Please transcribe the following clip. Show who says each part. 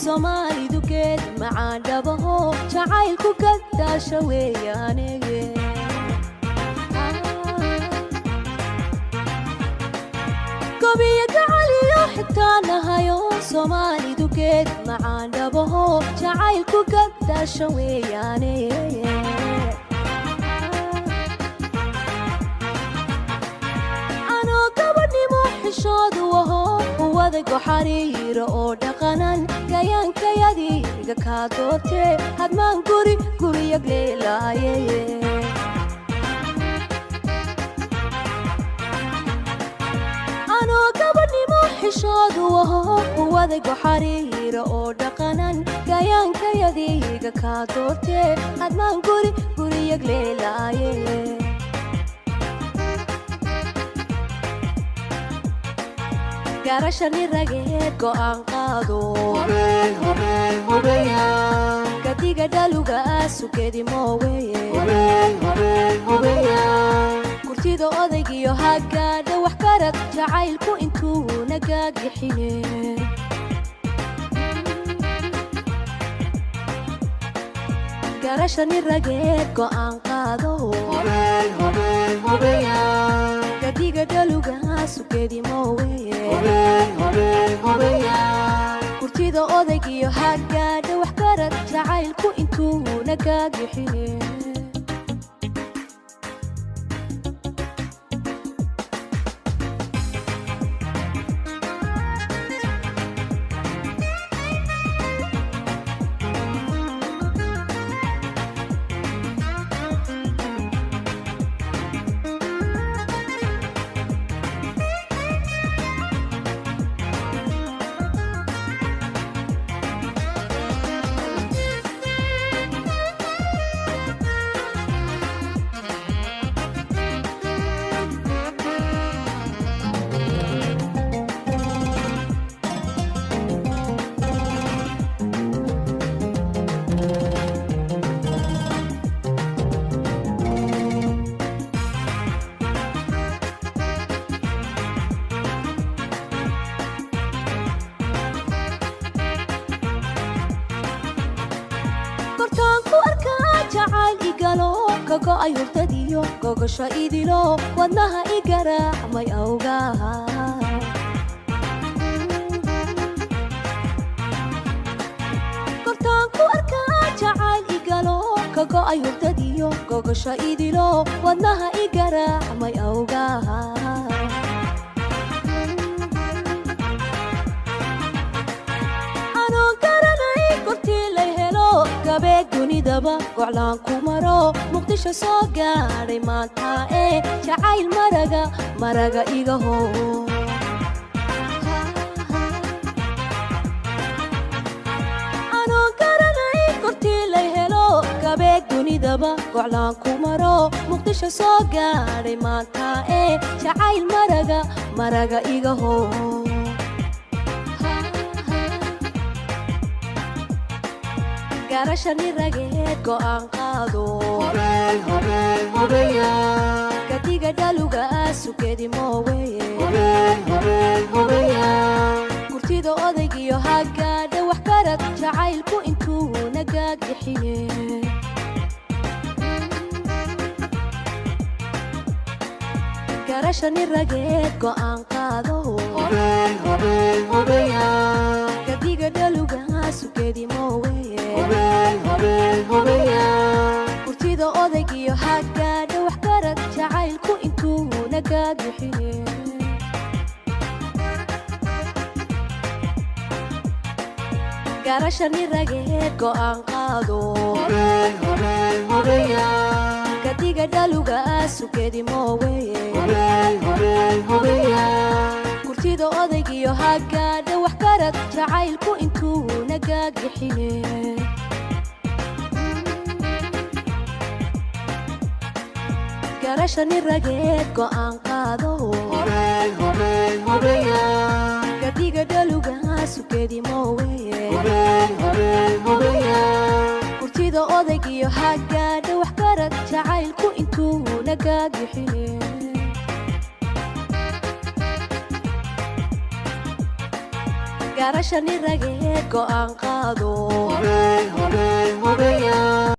Speaker 1: Soomaalidu geed macaan dhabaho jacaylku gadaasha weeyaanege. Gobiyo gacaliyo xitaa nahayo, Soomaalidu geed macaan dhabaho jacaylku gadaasha weeyaane. Anoo gabadhnimo xishoodu aho uwadago xariiro oo dhaqanan gayaankayadiiga kaa doortee, hadmaan guri guriyag leelaaye. Anoo gabadhnimo xishoodu aho uwadago xariiro oo dhaqanan gayaankayadiiga kaa doortee, hadmaan guri guriyag leelaaye. Garashani rageed go'aan qaado, gadiga dhaluga sugedi mooweye, kurtida odaygiyo hagaadha wax karad jacaylku intuu nagaagixine. Garashani rageed go'aan qaado, gadiga dhaluga sugedi mooweye, kurtida odaygiyo hagaadha wax karad jacaylku intuu nagaagixine. Kortaan ku arkaa jacayl igalo, kago'ay hurdadiyo gogasho idilo, wadnaha i garaacmay awgaha. Kortaan ku arkaa jacayl igalo, kago'ay hurdadiyo gogasho idilo, wadnaha i garaacmay awgaha. Anoon garanay kortii la helo, gabeeg dunidaba goclaan ku maro, Muqdisho soo gaadhay maanta ee jacayl maraga maraga iga hoo. Anoon garanay kortii la helo, gabeeg dunidaba goclaan ku maro, Muqdisho soo gaadhay maanta ee jacayl maraga maraga iga hoo. Garashani rageed go'aan qaado, gadiga dhaluga sugedi mooweye, kurtida odaygiyo hagaadha wax karad jacaylku intuu nagaagixine. Garashani rageed go'aan qaado, gadiga dhaluga sugedi mooweye, kurtida odaygiyo hagaadha wax karad jacaylku intuu nagaagixine. Garashani rageed go'aan qaado, gadiga dhaluga sugedi mooweye, kurtida odaygiyo hagaadha wax karad jacaylku intuu nagaagixine. Garashani rageed go'aan qaado, gadiga dhaluga sugedi mooweye, kurtida odaygiyo hagaadha wax karad jacaylku intuu nagaagixine. Garashani rageed, go'aan qaado.